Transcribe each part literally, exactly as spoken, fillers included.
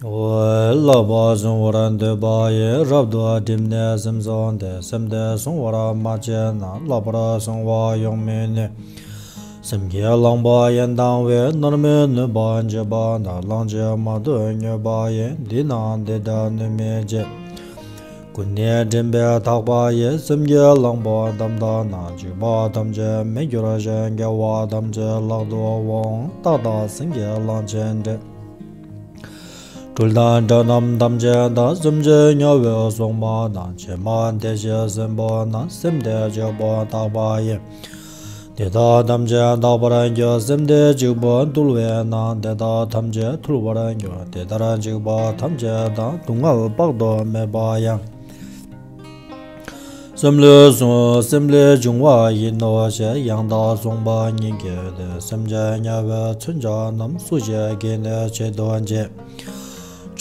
བསླབ་པ་བཟུང་བར་འདོད་པ་ཡིས། རབ་ཏུ་བསྒྲིམས་ནས་སེམས་བཟུང་སྟེ། སེམས་དེ་བཟུང་བར་མ་བྱས་ན། བསླབ་པར་བཟུང་བ་ཡོང་མི་ནུས། སེམས་ཀྱིས་བླངས་པ་ཡིན་དང་བས། མནར་མེད་ནུས་པ་འཇིག་པ་དང་། བླང་བྱའི་མ་ཐུལ་མྱོས་པ་ཡིས། འདི་ན་འདི་འདྲ་ནུས་མི་བྱེད། ཀུན་ནས་འདྲེན་པས་དག་པ་ཡིས། སེམས་ཀྱིས་བླངས་པ་དམ་བཏགས་ན། འཇིགས་པ་ཐམས་ཅད་མེད་འགྱུར་ཞིང་། དགེ་བ་ཐམས་ཅད་ལག་ཏུ་འོང་། རྟག་ཏུ་སེམས་ཀྱིས་བླང་བྱའི་འདྲེ། སྦྲུལ་དང་དགྲ་རྣམས་ཐམས་ཅད་དང་། སེམས་ཅན་དམྱལ་བའི་སྲུང་མ་དང་། བྱད་མ་དེ་བཞིན་སྲིན་པོ་རྣམས། སེམས་དེ་གཅིག་པུ་དག་པ་ཡིས། དེ་དག་ཐམས་ཅད་དག་པར་འགྱུར། སེམས་དེ་གཅིག་པུ་འདུལ་བས་ན། དེ་དག་ཐམས་ཅད་ཐུལ་བར་འགྱུར། དེ་ལྟར་འཇིགས་པ་ཐམས་ཅད་དང་། སྡུག་བསྔལ་དཔག་ཏུ་མེད་པ་ཡང་། སེམས་ལས་བྱུང་། སེམས་ལས་བྱུང་བ་ཡིན་ནོ་ཞེས། ཡང་དག་གསུངས་པ་ཉིད་ཀྱིས་ཏེ། སེམས་ཅན་དམྱལ་བའི་མཚོན་ཆ་རྣམས། སུ་ཞིག་གིས་ནི་བྱེད་དུ་འཇུག།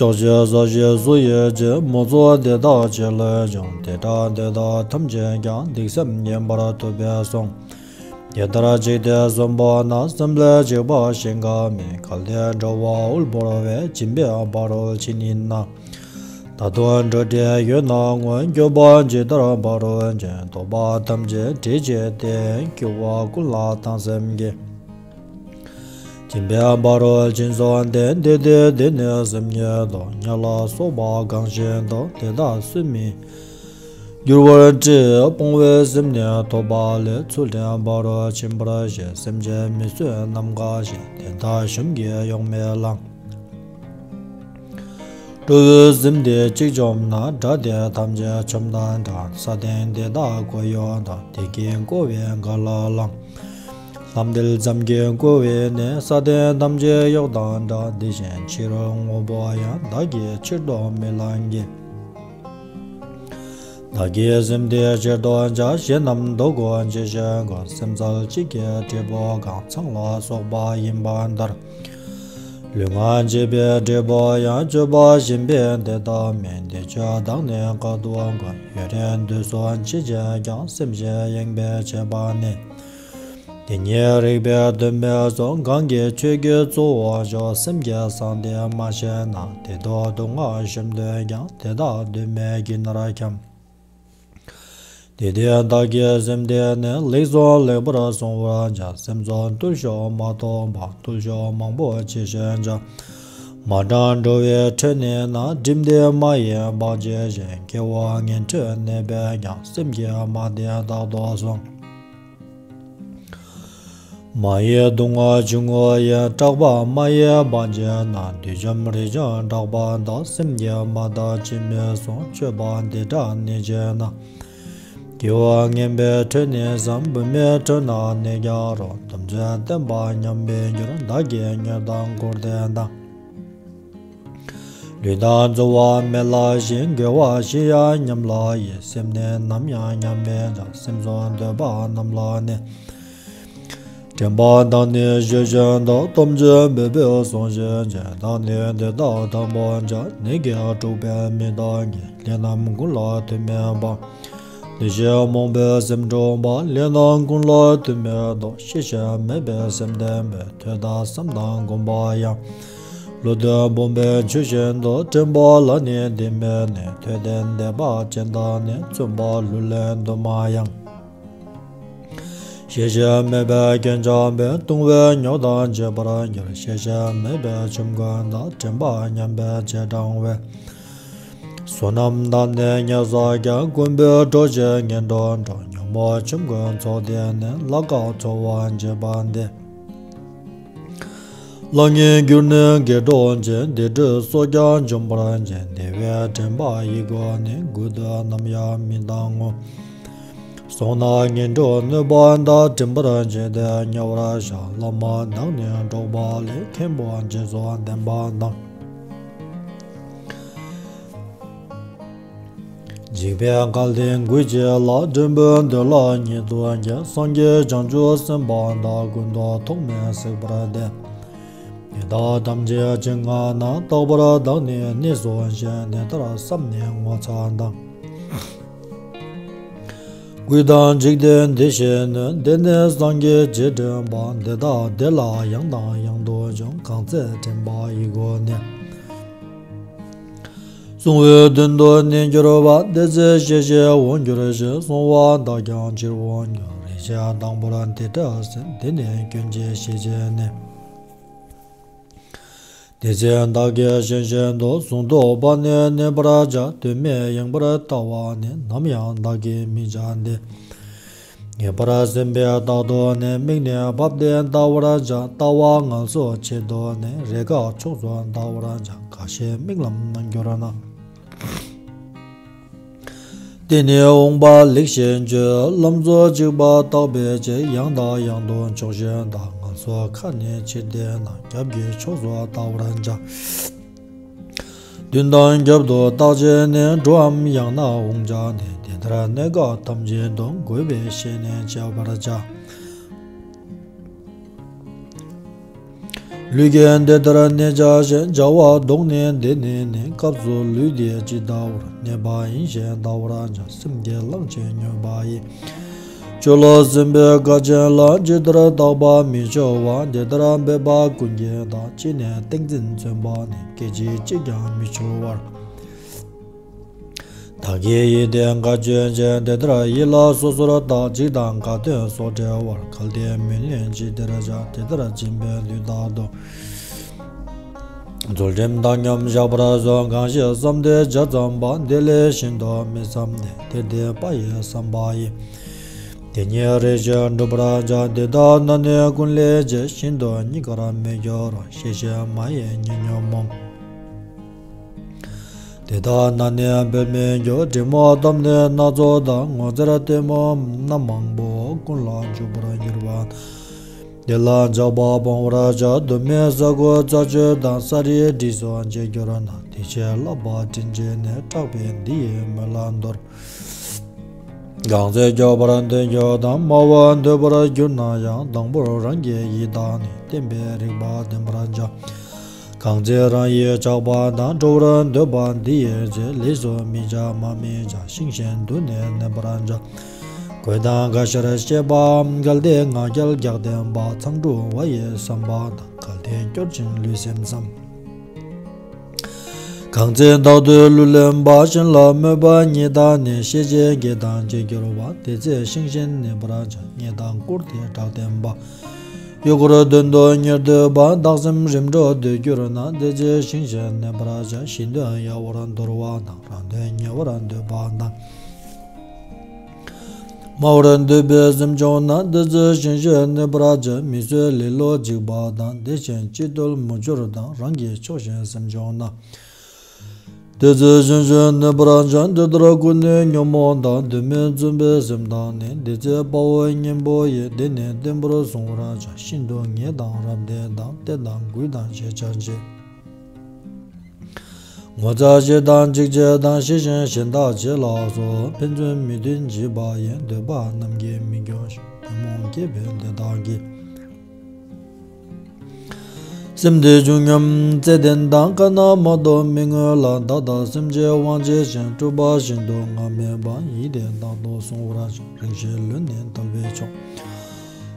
ཕྱོགས་བཞི་ས་གཞི་སུ་ཡིས་བྱེད། མུ་སྟེགས་དེ་དག་ཅི་ལས་བྱུང་། དེ་འདྲ་དེ་དག་ཐམས་ཅད་ཀྱང་། སྡིག་སེམས་ངན་པར་ཐུབ་པས་གསུངས། དེ་ལྟར་འཇིག་རྟེན་གསུམ་པོ་ན། སེམས་ལས་འཇིགས་པ་གཞན་འགའ་མེད། གལ་ཏེ་འགྲོ་བ་དབུལ་པོར་བས། སྦྱིན་པའི་ཕ་རོལ་ཕྱིན་ཡིན་ན། ད་དུང་འགྲོ་འདོད་ཡོད་ན་སྔོན། སྐྱོབ་པ་ཇི་ལྟར་ཕ་རོལ་ཕྱིན། བདོག་པ་ཐམས་ཅད་བྲི་བྱས་ཏེ། སྐྱེ་བོ་ཀུན་ལ་བཏང་སེམས་ཀྱིས། སྦྱིན་པའི་ཕ་རོལ་ཕྱིན་སོང་སྟེ། འདི་ལྟས་འདི་ནི་སེམས་ཉིད་དོ། དམྱལ་ལ་སོགས་པ་གང་བཞིན་དུ། དེ་དག་སུས་མི་འགྱུར་བར་བྲི། སྤོང་བའི་སེམས་ནི་ཐོབ་པ་ལས། ཚུལ་ཁྲིམས་ཕ་རོལ་ཕྱིན་པར་བྱེད། སེམས་ཅན་མི་གསོད་ནམ་མཁའ་བཞིན། དེ་དག་ཞུམ་གྱིས་ཡོང་མི་ལང་། སྤྲོ་བའི་སེམས་དེ་གཅིག་བཅོམ་ན། དགྲ་དེ་ཐམས་ཅད་ཆོམས་དང་འདྲ། ས་སྟེང་དེ་དག་ཀོ་ཡོ་དང་། དེ་གིས་བསྐོར་བའི་མགར་ལ་ལང་། ལྷམ་མཐིལ་ཙམ་གྱིས་བསྐོར་བས་ནི། ས་སྟེང་ཐམས་ཅད་གཡོགས་དང་འདྲ། དེ་བཞིན་ཕྱི་རོལ་དངོས་པོ་ཡང་། བདག་གིས་ཕྱིར་བཟློག་མི་ལང་གི། བདག་གིས་སེམས་དེ་ཕྱིར་བཟློག་བྱ། གཞན་རྣམས་བཟློག་གོ་ཇི་བཞིན་ཀུན། སེམས་རྩ་གཅིག་གི་འབྲས་བུ་གང་། ཚངས་ལ་སོགས་པ་ཡིན་པ་ལྟར། ལུས་ངག་བཅས་པའི་འབྲས་བུ་ཡང་། སྤྱོད་པ་གཞན་པས་དེ་ལྟ་མིན། དེ་ཆོས་བདག་ནི་དགག་ཏུ་དཀོན། ཡུན་རིང་དུས་སུ་འཆི་བྱེད་ཀྱང་། སེམས་ཅན་གཡེང་བས་བྱས་པ་ནི། དེ་ཉིད་རིགས་པས་སྟོན་པས་གསུངས། གང་གིས་ཆོས་ཀྱི་གཙོ་བོར་འཇོག་སེམས་ཀྱི་གསང་དེ་མ་ཤེས་ན། དེ་དག་སྡུག་བསྔལ་ཞིམ་འདོད་ཀྱང་། དེ་དག་འདོད་མེད་ཀྱི་མནར་འཁྱམས། དེ་དུས་བདག་གིས་སེམས་དེ་ནི། ལེགས་སུ་ལེགས་པར་བསྲུང་བར་བྱ། སེམས་ཙམ་བརྟུལ་ཞུགས་མ་ཐོབ་པ། བརྟུལ་ཞུགས་མང་པོ་ཅི་ཞིག་བྱ། མ་འགྲངས་འགྲོ་བའི་ཁྲོད་ནས་ན། བསྒྲིམས་ཏེ་མ་ཡིན་བག་བྱེད་ཅིང་། སྐྱེ་བོ་ངན་ཁྲོད་གནས་པས་ཀྱང་། སེམས་ཀྱི་མ་བདེ་རྟག་ཏུ་བསྲུང་། མ་ཡི་སྡུག་བསྔལ་ཆུང་ངུ་ཡིས། སྐྲག་པ་མ་ཡིས་བག་བྱེད་ན། བདུད་འཇོམས་རིགས་འཇོམས་སྐྲག་པ་དག་སེམས་ཀྱི་མ་དག་ཅི་མི་གསུང་། སྤྱོད་པ་འདི་འདྲ་ནི་བྱས་ན། སྐྱེ་བོ་ངན་པའི་ཁྲོད་ནས་སམ། བུད་མེད་ཁྲོད་ན་གནས་ཀྱང་རུང་། དམ་ཚིག་བསྟེན་པ་ཉམས་པར་འགྱུར། བདག་གིས་མྱོས་དང་བཀུར་སྟི་དང་། ལུས་དང་འཚོ་བ་མེད་ལགས་ཤིང་། དགེ་བ་ཞིག་ཡང་ཉམས་ལགས་ཡིན། སེམས་ནི་ནམ་ཡང་ཉམས་མི་བྱ། སེམས་སུ་འདོད་པ་རྣམས་ལ་ནི། དྲན་པ་དང་ནི་ཞུ་བཞིན་དུ། སྟོབས་ཆེན་མོས་པའི་གསུང་བཞིན་བྱེད། བདག་ནི་འདི་དག་དང་པོར་བྱ། ནད་ཀྱིས་དཀྲུགས་པའི་མི་དག་གིས། ལས་རྣམས་ཀུན་ལ་དུ་མས་པ། འདུ་ཤེས་རྨོངས་པའི་སེམས་འཁྲུགས་པ། ལས་རྣམས་ཀུན་ལ་དུ་མས་དོ། ཤེས་བྱ་མེད་པའི་སེམས་ལྡན་པས། ཐོས་དང་བསམ་དང་སྒོམ་པ་ཡང་། ལུས་རྟེན་སྦོམ་པའི་ཆུ་བཞིན་དུ། དྲན་པ་ལ་ནི་འདི་མེད་ནས། ཐོས་ལྡན་དད་པ་ཅན་དག་ནི། བརྩོན་པ་ལུས་ལས་དུ་མ་ཡང་། ཤེས་བྱ་མེད་པའི་རྐྱེན་བྱམས་པས། ལྟུང་བའི་ཉོག་དང་བཅས་པར་འགྱུར། ཤེས་བྱ་མེད་པའི་ཆོམ་རྐུན་དང་། དྲན་པ་ཉམས་པའི་རྗེས་འབྲང་བས། བསོད་ནམས་དག་ནི་ཉེས་བསགས་ཀྱང་། རྐུན་པོས་འགྲོགས་བྱས་ངན་འགྲོར་འགྲོ། ཉོན་མོངས་ཆོམ་རྐུན་ཚོགས་དེ་ནི། ལ་ཁ་འཚོ་བ་བྱེད་པ་འདི། ལ་ངན་གྱུར་ནས་དགེ་གྲོགས་བྱེད། དེ་འདྲའི་སྲོག་ཀྱང་འཇོམས་པར་བྱེད། དེ་བས་དྲན་པ་ཡི་སྒོ་ནས། གུད་དུ་ནམ་ཡང་མི་ལྡང་ངོ་། སོང་ན་ངན་འགྲོར་གནོད་པ་དང་། དྲན་པར་བྱས་ཏེ་ཉེ་བར་བཞག་བླ་མ་དང་ནི་འགྲོགས་པ་ལས། མཁན་པོ་རྗེས་སུ་ལྡན་པ་དང་། འཇིགས་པའི་བཀའ་དྲིན་གུས་བྱས་ལ། འདྲེན་པའི་འདོད་ལ་ཉིད་དུ་སྐྱེ། སངས་རྒྱས་བྱང་ཆུབ་སེམས་དཔའ་དག་ཀུན་ཏུ་ཐོགས་མེད་གཟིགས་པར་བསྟན། དེ་དག་ཐམས་ཅད་ཇི་སྙེད་ན། རྟག་པར་བདག་ནི་གནས་སུ་གཤེགས། དེ་ལྟར་བསམས་ནས་ངོ་ཚ་དང་། གུས་དང་འཇིགས་ཏེ་འདི་ཞེས་ནི། འདི་ནི་སངས་རྒྱས་རྗེས་དྲན་པ། འདི་དག་དེ་ལ་ཡང་དང་ཡང་དུ་འབྱུང་། གང་ཚེ་དྲན་པ་ཡི་སྒོ་ནས། གསུང་བའི་དོན་དུ་གནས་གྱུར་པ། དེ་ཚེ་ཤེས་བྱའི་དབང་གྱུར་ཞིང་། གསུང་བ་དག་ཀྱང་ཕྱིར་དབང་གྱུར། རེག་བྱའི་དང་པོར་དེ་སྒྲ་ཟིན། དེ་ནས་སྐྱོན་ཅན་ཤེས་བྱས་ནས། དེ་ཚེ་བདག་གིས་ཤེས་བཞིན་དུ། གཟུང་རྟོག་པ་ནི་གནས་པར་བྱ། དོན་མེད་ཡེངས་པར་ལྟ་བ་ནི། ནམ་ཡང་བདག་གིས་མི་བྱ་སྟེ། ངེས་པར་སེམས་པས་རྟག་ཏུ་ནི། དམིགས་ནས་ཕབ་སྟེ་ལྟ་བར་བྱ། ལྟ་བ་ངལ་གསོ་ཆེད་དུ་ནི། རེས་འགའ་ཕྱོགས་སུ་བདའ་བར་བྱ། འགའ་ཞིག་རྨི་ལམ་ན་གྱུར་ན། དེ་ནི་འོངས་པ་ལེགས་ཤེས་བརྗོད། ལམ་སོགས་འཇིགས་པ་བརྟག་པའི་ཕྱིར། ཡང་དང་ཡང་དུ་ཕྱོགས་བཞིར་བདའ། ངལ་གསོ་ཁ་ནས་ཕྱིར་བལྟས་ན། རྒྱབ་ཀྱི་ཕྱོགས་སུ་བལྟ་བར་བྱ། མདུན་དང་རྒྱབ་ཏུ་བརྟག་བྱས་ནས། འགྲོའམ་ཡང་ན་འོང་བྱ་སྟེ། དེ་ལྟར་གནས་སྐབས་ཐམས་ཅད་དུ། དགོས་པའི་ཤེས་ནས་བྱ་བར་བྱ། ལུས་ཀྱིས་འདི་ལྟར་གནས་བྱ་ཞིང་། བྱ་བ་བཟློག་ནས་འདི་ནས་ནི། སྐབས་སུ་ལུས་འདི་ཇི་ལྟ་བར། གནས་པ་ཡིན་ཞེས་བལྟ་བར་བྱ། སེམས་ཀྱིས་བླངས་ཕྱིར་མྱོས་པ་ཡིས། སྤྱོད་ལ་སེམས་པའི་དགའ་ཆེན་ལ། ཇི་ལྟར་བརྟགས་པ་མི་འཆོལ་བ། དེ་ལྟར་འབད་པ་ཀུན་གྱིས་བདག་ཅི་ནས་ཏིང་འཛིན་མཚོན་པ་ནི། སྐད་ཅིག་གཅིག་ཀྱང་མི་འཆོལ་བར། བདག་གི་ཡིད་དེ་དགའ་སྤྱོད་ཅན། དེ་ལྟར་ཡིད་ལ་སོ་སོར་བརྟག་འཇིགས་དང་དགའ་སྟོན་སོགས་བྲལ་བར། གལ་ཏེ་མི་ནུས་ཇི་ལྟར་བྱ། དེ་ལྟར་སྦྱིན་པའི་དུས་རྟག་ཏུ། འཛོལ་ཁྲིམས་བདག་སྙོམས་བཞག་པར་གསོལ། གང་ཞིག་བསམས་ཏེ་བྱ་བརྩམས་པ། དེ་ལས་ཤིན་ཏུ་མི་བསམ་སྟེ། དེ་དེ་པ་ཡི་བསམ་པ་ཡིས། དེ་ཉིད་རེ་ཞིག་འགྲུབ་པར་བྱ། དེ་དག་ན་ནི་ཀུན་ལས་བྱེད། ཤིན་ཏུ་རྙེད་དཀའ་མི་འགྱུར་རོ། ཤེས་བྱའི་མ་ཡིས་ཉོན་མོངས། དེ་དག་ན་ནི་འབད་མི་འགྱུར། དྲི་མ་བཏབ་ནས་སྣ་ཚོགས་དང་། ངོ་མཚར་ལྟད་མོ་རྣམ་མང་པོ། ཀུན་ལ་འཇུག་པར་འགྱུར་བ། དེ་ལ་ཇག་པ་སྤང་བར་བྱ། དུ་མའི་ས་ཁུ་རྩྭ་ཆུ་དང་། ས་རིས་འབྲས་སོགས་འབྱེད་གྱུར་ན། དེ་ཕྱིར་བསླབ་པ་དྲིན་ཆེ་ནས། སྐྲག་པས་འདི་ཡི་མོད་ལ་འདོར། གང་ཚེ་སྐྱོབ་པར་འདོད་གྱུར་ན། སྨྲ་བར་འདོད་པར་གྱུར་ན་ཡང་། དང་པོར་རང་གི་ཡིད་བརྟག་ནས། བསྟན་པའི་རིགས་པ་བསྟེན་པར་བྱ། གང་ཚེ་རང་ཡིད་ཆགས་པ་དང་། འགྲོ་བར་འདོད་པ་འདི་ཡི་ཚེ། ལས་སུ་མི་བྱ་མ་མི་བྱ། ཤིང་བཞིན་དུ་ནི་གནས་པར་བྱ། གོས་དང་ག་ཤར་ཤེས་པའམ། གལ་ཏེ་ང་རྒྱལ་རྒྱགས་ལྡན་པ། མཚང་འབྲུ་བ་ཡི་བསམ་པ་དང་། གལ་ཏེ་སྐྱོར་ཅིང་ལུས་སེམས་བསམ། གང་ཚེ་བདག་ཏུ་ལུས་ལེན་པ། གཞན་ལ་སྨོད་པ་ཉིད་དང་ནི། ཤེས་བྱའི་དགེ་དང་བརྗེད་གྱུར་པ། དེ་ཚེ་ཤིང་བཞིན་གནས་པར་བྱ། རྙེད་དང་བཀུར་སྟི་གྲགས་ལྡན་པ། གཡོག་བཀོལ་དོན་དུ་ཉེར་འདོད་པ། བདག་སེམས་རིམ་གྲོ་འདོད་གྱུར་ན། དེ་ཚེ་ཤིང་བཞིན་གནས་པར་བྱ། གཞན་དོན་ཡལ་བར་འདོར་བ་དང་། རང་དོན་ཉེ་བར་འདོད་པ་དང་། སྨྲ་བར་འདོད་པའི་སེམས་བྱུང་ན། དེ་ཚེ་ཤིང་བཞིན་གནས་པར་བྱ། མི་བཟོད་ལེ་ལོ་འཇིགས་པ་དང་། དེ་བཞིན་སྤྱི་བརྟོལ་མུ་ཅོར་དང་། རང་གི་ཕྱོགས་ཞེན་སེམས་བྱུང་ན། དེ་ཚེ་ཤིང་བཞིན་གནས་པར་བྱ། འདི་ལྟར་ཀུན་ནས་ཉོན་མོངས་དང་། དོན་མེད་བརྫུན་པའི་སེམས་དང་ནི། དེ་ཚེ་དཔའ་བོ་གཉེན་པོ་ཡིས། དེ་ནི་བརྟན་པོར་བསྲུང་བར་བྱ། ཤིན་ཏུ་ངེས་དང་རབ་བརྟན་དང་། བརྟན་དང་རྒུད་དང་ཞེས་བྱ་བྱེད། ངོ་ཚ་ཞེ་སྡང་འཇིགས་བྱེད་དང་། ཤེས་བཞིན་གཞན་དག་བྱེད་ལ་སོགས། ཕན་ཚུན་མི་མཐུན་བྱེད་པ་ཡི། འདོད་པ་རྣམས་ཀྱིས་མི་སྐྱོ་ཞིང་། ཉོན་མོངས་སྐྱེས་པས་འདི་དག་གིས། སེམས་འདི་བྱུང་སྙམ་བརྩེ་ལྡན་དང་། ཁ་ན་མ་ཐོ་མི་མངོན་ལ། བདག་དང་སེམས་ཅན་དབང་བྱེད་ཅིང་། སྤྲུལ་པ་བཞིན་དུ་ང་མེད་པ། ཡིད་དེ་རྟག་ཏུ་བསྲུང་བར་བྱ། རིང་ཞིག་ལུས་ནི་དལ་བའི་མཆོག་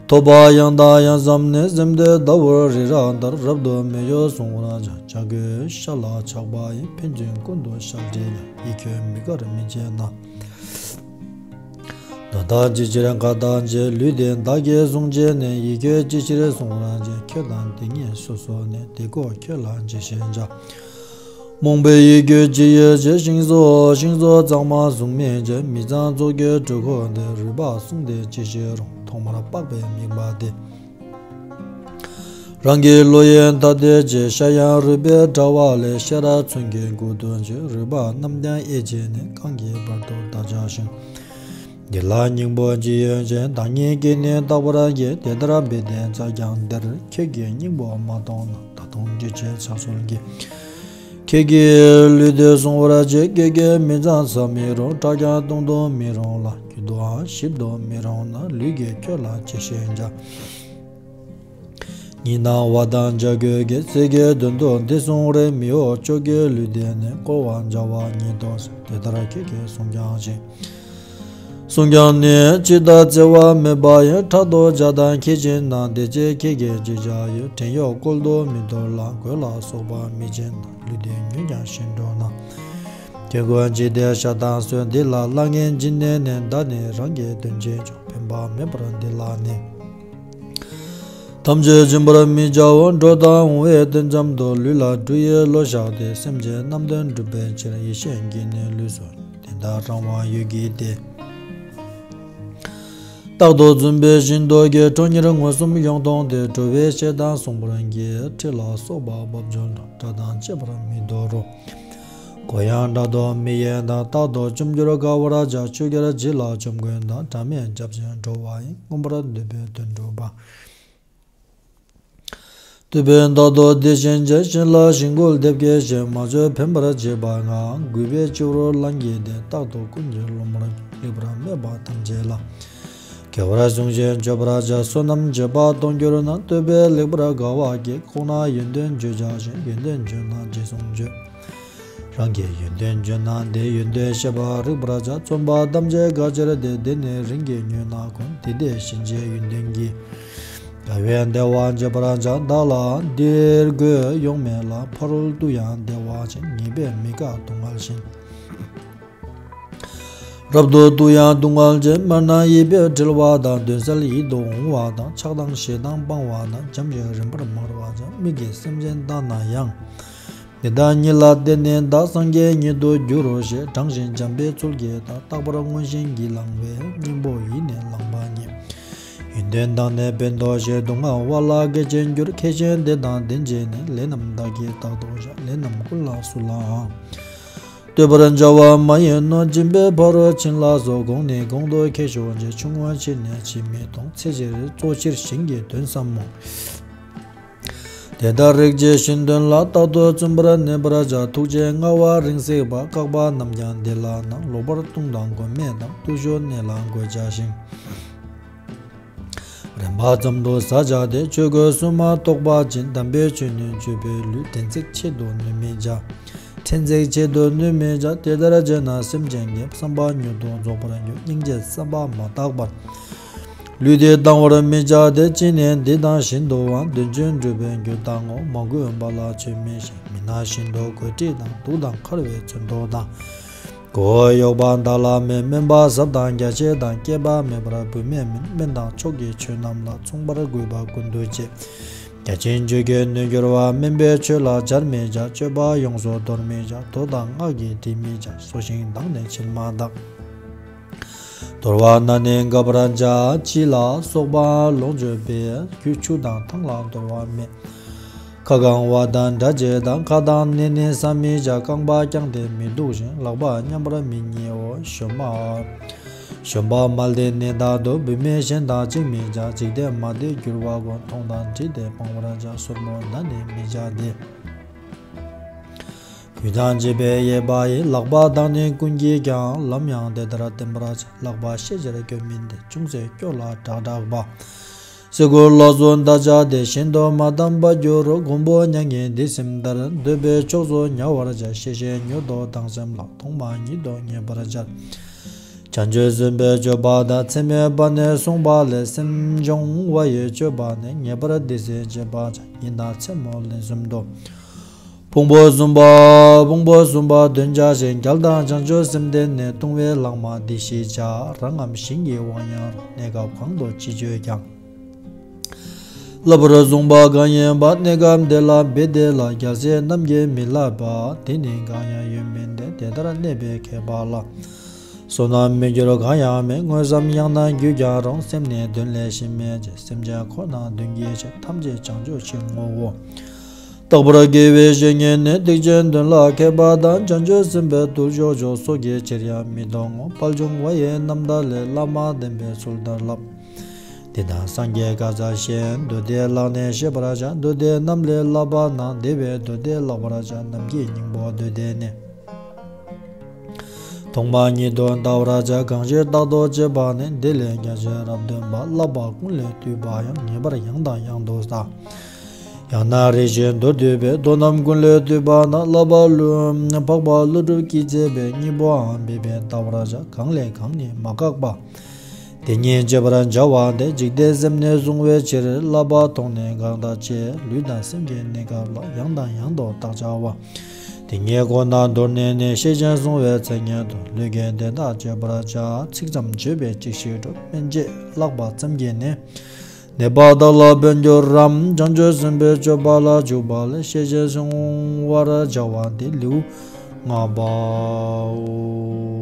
ཐོབ་པ་ཡང་དང་ཡང་བསམས་ནས། སེམས་དེ་ཟླ་འོད་རི་རབ་ལྟར། རབ་ཏུ་མི་གཡོ་བསྲུང་བར་བྱ། བྱ་རྒོད་ཤ་ལ་ཆགས་པ་ཡིས། ཕན་ཚུན་ཀུན་ཏུ་ཤ་འདྲེས་ལ། ཡིད་ཁྱོད་མི་དགར་མི་བྱེད་ན། ན་བདག་ཅི་ཕྱིར་ཁ་ལྟ་བྱེད། ལུས་འདི་བདག་གིས་བཟུང་བྱས་ནས། ཡིད་ཁྱོད་ཅི་ཕྱིར་བསྲུང་བར་བྱ། ཁྱོད་དང་དེ་ཉིད་སོ་སོ་ནས། དེ་ཁོ་ཁྱོད་ལ་ཇི་ཞིག་བྱ། རྨོངས་པའི་ཡིད་ཁྱོད་ཅི་ཡིས་བྱེད། ཤིང་བཟོ་ཤིང་བཟོ་གཙང་མ་བཟུང་མི་བྱེད། མི་གཙང་བཙོག་གི་གྲོད་ཁོག་འདི། རུས་པ་བསྲུངས་ཏེ་ཅི་ཞིག་རུང་། ཐོག་མར་པགས་པའི་དམིགས་པ་དེ། རང་གི་བློ་ཡིས་ཐ་དད་བྱེད། ཤ་ཡང་རུས་པའི་དྲ་བ་ལས། ཤ་ར་ཚོན་གྱི་མགུལ་དུ་བྱེད། རུས་པ་རྣམས་ཀྱང་དབྱེ་བྱས་ནས། རྐང་གི་བར་དུ་བརྡ་རྒྱག་ཤིང་། འདི་ལ་སྙིང་པོ་ཅི་ཡོད་ཅེ། བདག་ཉིད་ཀྱིས་ནི་བརྟག་པར་བགྱི། དེ་ལྟར་འབད་དེ་ཚར་ཀྱང་འདིར། ཁྱེད་ཀྱིས་སྙིང་པོ་མ་མཐོང་ན། ད་དུང་ཅི་བྱེད་ཕྱག་འཚལ་གྱིས། ཁྱེད་ཀྱིས་ལུས་འདི་བསྲུང་བར་བྱེད། ཁྱེད་ཀྱིས་མི་གཙང་ཟ་མི་རུང་། སྐྲག་ཀྱང་བཏུང་དུ་མི་རུང་ལ། འཁྱུད་དུའང་ཞིབ་ཏུ་མི་རུང་ན། ལུས་ཀྱིས་ཁྱོད་ལ་ཅི་ཞིག་བྱ། གཉིད་དང་བ་དན་བྱ་རྒོད་ཀྱིས། ཚིག་གི་དོན་དུ་འདི་གསུངས་རེད། མི་གཡོ་ཕྱོགས་ཀྱི་ལུས་འདི་ནི། བསྐོར་བ་འཇའ་བ་ཉིད་དོ་ཟེར། དེ་ལྟར་ཁྱེད་ཀྱིས་བསྲུངས་ཀྱང་ཅི། བསྲུངས་ཀྱང་ནི་ཇི་ལྟར་བརྩེ་བ་མེད་པ་ཡིན། ཕྲག་དོག་བྱ་དང་ཁྱི་བྱིན་ན། དེ་ཚེ་ཁྱེད་ཀྱིས་ཅི་བྱ་ཡོད། བྲན་གཡོག་བཀོལ་དུ་མི་འདོད་ལ། གོས་ལ་སོགས་པ་མི་བྱིན་ན། ལུས་འདི་ཉོས་ཀྱང་ཤི་འགྲོ་ན། ཀྱེ་ཀོ་འཇིག་རྟེན་ཤ་དང་གསོན། འདི་ལ་གླ་རྔན་བྱིན་ནས་ནི། བདག་ནི་རང་གི་དོན་བྱེད་ཆོག་ཕན་པ་མེད་པར་འདི་ལ་ནི། ཐམས་ཅད་སྦྱིན་པར་མི་བྱའོ། འགྲོ་དང་འོང་བའི་དོན་ཙམ་དུ། ལུས་ལ་འབྲུ་ཡི་བློ་བཞག་སྟེ། སེམས་ཅན་རྣམས་དོན་སྒྲུབ་པའི་ཕྱིར། ཡེ་ཤེས་ཀྱིས་ནི་ལུས་སོ། དེ་དག་རང་དབང་ཡོད་ཀྱིས་ཏེ། རྟག་ཏུ་བརྫུན་པའི་བཞིན་དུ་སྐྱེ། ཁྲོ་གཉེར་མངོན་སུམ་ཡོངས་སྟོང་སྟེ། འགྲོ་བའི་ཤེས་དང་གསུངས་པར་བགྱི། ཁྲིད་ལ་སོགས་པ་སྦ་འཇོག་ལ། དགྲ་དང་བཅས་པར་མི་འདོར་རོ། གོ་ཡང་དགྲ་དང་མི་ཡི་དང་། རྟག་ཏུ་འཇོམས་འགྱུར་དགའ་བར་བྱ། ཆོས་རྒྱལ་བྱིན་རླབས་འཇོམས་མགོན་དང་། སྒྲ་མེད་སྐྱབས་སྦྱིན་འགྲོ་བ་ཡི། མངོན་པར་འདོད་པའི་དོན་སྒྲུབ་པ། དུས་འཕོས་རྟག་ཏུ་དེ་བཞིན་བྱེད། བྱིན་རླབས་ཞིང་བཀོད་ལྡེབས་ཀྱིས་བཞེས། མ་བཅོས་འཕེན་པར་བྱེད་པ་ལྔ། གུས་པས་སྤྱི་བོར་ལྷང་བསྐྱེད་དེ། རྟག་ཏུ་ཀུན་གྱི་སློབ་མར་གྱུར། ལེགས་པར་སྨྲས་པ་ཐམས་ཅད་ལ། དགེ་བར་གསུངས་ཤིང་བརྗོད་པར་བྱ། བསོད་ནམས་བརྗེད་པ་སྟོང་གྱུར་ན། བསྟོད་པས་ལེགས་པར་དགའ་བ་སྐྱེ། ཁོང་ན་ཡོན་ཏན་བརྗོད་བྱ་ཞིང་། ཡོན་ཏན་བརྗོད་ན་རྗེས་སུ་འཇུག་རང་གི་ཡོན་ཏན་བརྗོད་ན་འདི། ཡོན་ཏན་བཤད་པ་རིག་པར་བྱ། བརྩོན་པ་ཐམས་ཅད་དགའ་ཕྱིར་ཏེ། འདི་ནི་རིང་གིས་ཉོན་ན་ཀུན། དེ་འདྲའི་གཤིན་རྗེའི་ཡོན་ཏན་གྱིས། དགའ་བའི་བདེ་བ་འབྱེད་པར་བྱ། བདག་ལ་འདིར་དགོས་ཡོང་མེད་ལ། ཕ་རོལ་ཏུ་ཡང་བདེ་བ་ཅན། ངེས་པས་མི་དགའ་སྡུག་བསྔལ་ཞིང་། རབ་ཏུ་ཏུ་ཡང་སྡུག་བསྔལ་ཅན། དམར་ནག་གཡས་པས་དྲིལ་བ་དང་། གདོན་བསལ་ཡིད་དུ་འོང་བ་དང་། ཆགས་དང་ཞེ་སྡང་སྤང་བ་དང་། འཇམ་ཞིང་རིམ་པར་མར་བ་དང་། མིག་གིས་སེམས་ཅན་བལྟ་ན་ཡང་། འདི་དག་ཉིད་ལ་བརྟེན་ནས་བདག་སངས་རྒྱས་ཉིད་དུ་འགྱུར་རོ་ཞེས། དྲང་ཞིང་འཇམ་པའི་ཚུལ་གྱིས་བདག་རྟག་པར་མངོན་ཞེན་གྱིས་བསླང་བའི། གཉེན་པོ་ཡིས་ནི་བསླངས་པ་ཉིད། ཡོན་ཏན་དག་ནི་ཕན་འདོགས་ཤིང་། སྡུག་བསྔལ་བ་ལ་དགེ་ཆེར་འགྱུར། མཁས་ཤིང་དེ་དང་ལྡན་བྱས་ནས། ལས་རྣམས་བདག་གིས་རྟག་ཏུ་བྱ། ལས་རྣམས་ཀུན་ལ་སུ་ལའང་། བསྟོད་པར་བྱ་བ་མ་ཡིན་ནོ། སྦྱིན་པའི་ཕ་རོལ་ཕྱིན་ལ་སོགས། གོང་ནས་གོང་དུ་མཁས་མཆོག་ཅན། ཆུང་ངུ་ཕྱིས་ནས་ཕྱིས་མི་མཐོང་། ཚེ་ཕྱིར་གཙོ་ཕྱིར་ཞིང་གི་དོན་ཟབ་མོ། དེ་ལྟར་རིག་བྱེད་བཞིན་དོན་ལ། རྟག་ཏུ་བརྩོན་པར་ནུས་པར་བྱ། ཐུགས་རྗེ་མངའ་བ་རིང་བསྲེལ་བ། བཀག་པ་རྣམས་ཀྱང་འདི་ལ་སྣང་། ལོག་པར་ལྟུང་དང་མགོན་མེད་དང་། བརྟུལ་ཞུགས་གནས་ལ་འགོད་བྱ་ཞིང་། རིམ་པ་ཙམ་དུ་ཟ་བྱ་སྟེ། ཆོས་གོས་སུ་མ་གཏོགས་པ་སྦྱིན། དམ་པའི་ཆོས་ནི་སྤྱོད་པའི་ལུས། དྲན་ཚིག་ཆེད་དུ་གནོད་མི་བྱ། ཕྲན་ཚེགས་ཆེད་དུ་གནོད་མི་བྱ། དེ་ལྟར་བྱས་ན་སེམས་ཅན་གྱི། བསམ་པ་མྱུར་དུ་རྫོགས་པར་འགྱུར། སྙིང་རྗེ་བསམ་པ་མ་དག་པར། ལུས་འདི་བཏང་བར་མི་བྱ་སྟེ། ཅི་ནས་འདི་དང་བཞིན་དུའང་། དོན་ཆེན་སྒྲུབ་པའི་རྒྱུ་བཏང་ངོ་། མ་གུས་པ་ལ་ཆོས་མི་བྱ། མི་ནག་བཞིན་དུ་གོས་དཀྲིས་དང་། དུག་དང་འཁར་བའི་ཚོན་མདོག་དང་། གོས་གཡོགས་པ་དག་ལ་མེད། སྨན་པ་ཟབ་དང་རྒྱ་ཆེ་དང་། སྐྱེས་པ་མེད་པར་བུད་མེད་མིན། སྨན་དང་མཆོག་གི་ཆོས་རྣམས་ལ། མཚུངས་པར་གུས་པ་ཀུན་ཏུ་བྱེད། རྒྱ་ཆེན་ཆོས་ཀྱིས་གནོད་གྱུར་པ། དམན་པའི་ཆོས་ལ་སྦྱར་མི་བྱ། སྤྱོད་པ་ཡོངས་སུ་དོར་མི་བྱ། དོ་དང་སྔགས་ཀྱིས་དྲི་མི་བྱ། སོ་ཤིང་དག་ནི་ཕྱིར་མ་བཏགས། དོར་བ་ན་ནི་དགབ་པར་བྱ། བྱི་ལ་སོགས་པ་ལོངས་སྤྱོད་པའི། རྒྱུ་ཆུ་དང་ཐང་ལ་དོར་བ་མེད། ཁ་གང་བ་དང་འདྲ་བྱེད་དང་། ཁ་དང་སྣེ་ནི་ཟ་མི་བྱ། རྐང་པ་བརྐྱངས་ཏེ་མི་འདུག་ཅིང་། ལག་པ་མཉམ་པར་མི་བསྙལ་ལོ། གཞོན་པ། གཞོན་པ་མ་བསླད་ནི་དག་ཏུ། བུད་མེད་གཞན་དང་གཅིག་མི་བྱ། འཇིག་རྟེན་མ་དད་འགྱུར་བ་ཀུན། མཐོང་དང་དྲིས་ཏེ་སྤང་བར་བྱ། སོར་མོ་ན་ནི་མི་བྱ་སྟེ། གུས་དང་བྱེད་པས་དབྱེ་བ་ཡིས། ལག་པ་དག་ནི་ཀུན་གྱིས་ཀྱང་། ལམ་ཡང་དེ་ལྟར་བསྟེན་པར་བྱ། ལག་པ་ཤས་ཆེར་སྐྱོ་མིན་ཏེ། ཅུང་ཟད་སྐྱོ་ལ་དྲག་དྲག་པ། བསེ་གོལ་ལོགས་སུ་བཏགས་བྱ་སྟེ། གཞན་དུ་མ་བསྡམས་པར་འགྱུར་རོ། མགོན་པོ་མྱ་ངན་འདས་ཟིན་མཐར། འདོད་པའི་ཕྱོགས་སུ་ཉར་བར་བྱ། ཤེས་བཞིན་མྱུར་དུ་བཏང་སེམས་ལ། མཐོང་མ་ཉིད་དུ་ངེས་པར་བྱ། བྱང་ཆུབ་སེམས་དཔའི་སྤྱོད་པ་དང་། ཚད་མེད་པ་ནས་གསུངས་པ་ལས། སེམས་སྦྱོང་བ་ཡི་སྤྱོད་པ་ནི། ངེས་པར་འདི་སེམས་བྱེད་པ་བྱ། ཉིན་དང་མཚན་མོ་ལན་གསུམ་དུ། ཕུང་པོ་གསུམ་པ། ཕུང་པོ་གསུམ་པ་འདོན་བྱ་ཞིང་། རྒྱལ་དང་བྱང་ཆུབ་སེམས་ལྡན་ནི། ལྟུང་བའི་ལྷག་མ་འདི་ཞི་བྱ། རང་ངམ་གཞན་གྱི་དབང་ཡང་རུང་། གནས་སྐབས་གང་དུ་ཅི་སྤྱོད་ཀྱང་། བསླབ་པར་གསུངས་པ་གང་ཡིན་པ། གནས་སྐབས་འདི་ལ་འབད་དེ་ལ། རྒྱལ་སྲས་རྣམས་ཀྱིས་མི་བསླབ་པ། དེ་ནི་གང་ཡང་ཡོད་མིན་ཏེ། དེ་ལྟར་གནས་པའི་མཁས་པ་ལ། བསོད་ནམས་མི་འགྱུར་གང་ཡང་མེད། དངོས་སམ་ཡང་ན་བརྒྱུད་ཀྱང་རུང་། སེམས་ནི་དོན་ལས་གཞན་མེད་ཅིང་། སེམས་ཅན་འཁོར་རྣམས་དོན་གྱི་ཕྱིར། ཐམས་ཅད་བྱང་ཆུབ་ཕྱིར་བསྔོ་བའོ། རྟག་པར་དགེ་བའི་བཤེས་གཉེན་ནི། སྡིག་ཅན་དོན་ལ་མཁས་པ་དང་། བྱང་ཆུབ་སེམས་དཔའི་དུར་ཞོག་ཆོག་སྲོག་གི་ཕྱིར་ཡང་མི་གཏོང་ངོ་། དཔལ་འབྱུང་བ་ཡི་རྣམ་ཐར་ལས། བླ་མ་བསྟེན་པའི་ཚུལ་ལྟར་བསླབ། འདི་དག་སངས་རྒྱས་བཀའ་སྩལ་ཞིང་། མདོ་སྡེ་ལག་ནས་ཤེས་པར་བྱ། མདོ་སྡེ་རྣམས་ལས་བསླབ་པ་ན། དེ་བས་མདོ་སྡེ་བཀླག་པར་བྱ། ནམ་མཁའི་སྙིང་པོ་མདོ་སྡེ་ནི། ཐོག་མ་ཉིད་དུ་བལྟ་བར་བྱ། གང་ཞིག་རྟག་ཏུ་བྱེད་པ་ནི། འདི་ལས་རྒྱ་ཆེར་རབ་སྟོན་པ། བསླབ་པ་ཀུན་ལས་བཏུས་པ་ཡང་། ངེས་པར་ཡང་དང་ཡང་དུ་ཟ། ཡང་ན་རེ་ཞིག་མདོར་བསྡུས་པའི། མདོ་རྣམས་ཀུན་ལས་བཏུས་པ་ན། བསླབ་པ་ཀླུ་འཕགས་པ་ཀླུ་སྒྲུབ་ཀྱིས་མཛད་པའི། སྙིང་པོའང་འབད་པས་བལྟ་བར་བྱ། གང་ལས་གང་ནི་མ་འགགས་པ། དེ་ཉིད་བྱེད་པར་བྱ་བ་སྟེ། འཇིག་རྟེན་སེམས་ནི་བསྲུང་བའི་ཕྱིར། བསླབ་པ་མཐོང་ནས་འགག་མཐའ་བཅད། ལུས་དང་སེམས་ཀྱི་གནས་སྐབས་ལ། ཡང་དང་ཡང་དུ་བརྟག་བྱ་བ། དེ་ཉིད་ཁོ་ན་མདོར་བསྣན་ནས། ཤེས་བྱའི་གཟུང་བའི་མཚན་ཉིད་དུ། ལུས་ཀྱི་དོན་དག་བརྗོད་པར་བྱ། ཚིག་ཙམ་བརྗོད་པས་ཅི་ཞིག་འགྲུབ། སྨིན་བྱེད་བཀླགས་པ་ཙམ་གྱིས་ནི། ནད་པ་དག་ལ་ཕན་འགྱུར་རམ། བྱང་ཆུབ་སེམས་དཔའི་སྤྱོད་པ་ལ་འཇུག་པ་ལས། ཤེས་བྱའི་གཟུང་བར་བྱ་བ་འདི། ལེའུ་ལྔ་པའོ།